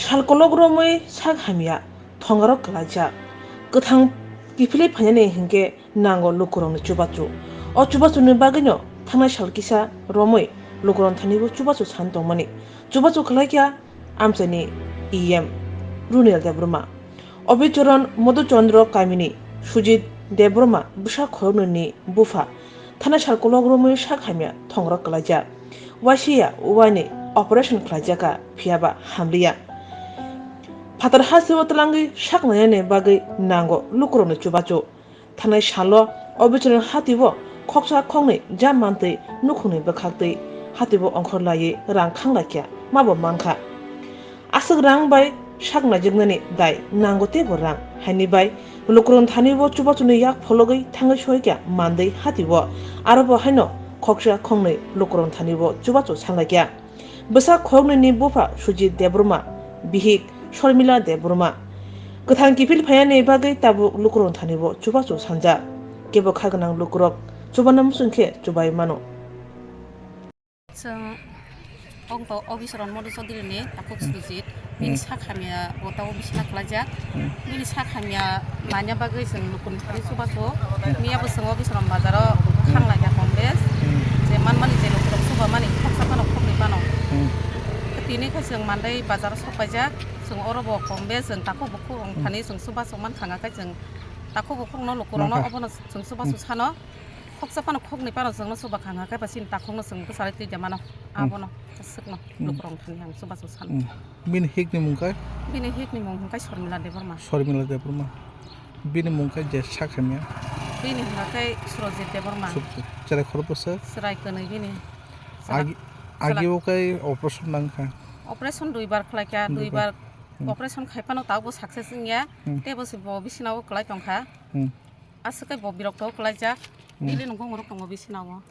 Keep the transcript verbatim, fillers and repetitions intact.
Sal kolok romwi sak hamya thongarok kwlaijak. Kwthang kiphilwi phainani hinkhe nango lukurokni chubachu. O chubachuni bagwino thangnai sal kisa romwi lukurok thanibo chubachu san tongmani. Chubachu khlaikha amchaini E M Runil Debbarma. Obichoron Madhuchandra kamini Sujit Debbarma bwsa khoroknwini bupha thanai sal kolok romwi sak hamya thongrok kwlaijak. Waisiya uaini operation khlaijakha, phiyaba hamliya. Phatar hasteo twlangwi sak nainani bagwi nango lukurokni chubachu. Thanai salo Obichoron hatio khoksa khoknwi ja mantwi nukhungni bwkhaktwi hatio ongkhor laiwi rang khanglaikha, mabo mankha. Aswk rang bai sak naijwknani dai nango teibo rang, haini bai lukurok thanibo chubachuni yak phologwi thangwi soikha mandwi hatio, aro bo haino khoksa khoknwi lukurok thanibo chubachu sanlaikha. Bwsa khoroknwini bupha Sujit Debbarma, bihik Sharmila Debbarma. Kwthang kiphil phainani bagwi tabuk lukurok thanibo chubachu sanjak. Kebo kha gwnang lukurok chubana muchung khe chubai mano. Chwng ongkha Obichoron Madhuchandra ni takhuk Sujit, bini sak hamya bo tabuk bisina kwlaijak. Bini sak hamya manya bagwi chwng lukurok thani chubachu. Miya bo chwng Obichoron bazar o khanglaikha Congress. Je manmani je lukurok chubamani khoksa phano khoknwi phano. Tini khe chwng mandai bazar o sok paijak. Chwng oro bo Congress chwng takhuk bukhuk ongthani chwng chubachu mankha, hwnga khe chwng takhuk bukhuk no lukurok no obono chwng chubachu sano. Khoksa phano khoknwi phano chwngno chuba kha, hwnga khe ba chini takhukno chwng bwcharwi twi de mano. Abono aswkno lukurok thani ang chubachu sano. Bini hikni mung khe? Bini hikni mung hwnkhe Sharmila Debbarma. Sharmila Debbarma. Bini mung khe je sak hamya? Bini hwnga khe Surojit Debbarma. Cherai khorokbwswk? Cherai kwnwi bini. Agi, agi o khe operation nangkha? Operation duibar khlaikha, duibar. Operation khai phano tabukbo success wngya. Teibo se bo bisina o kwlai tongkha. Aswk khe bo birokto kwlaijak. Daily nungkung rok tongo bisina o.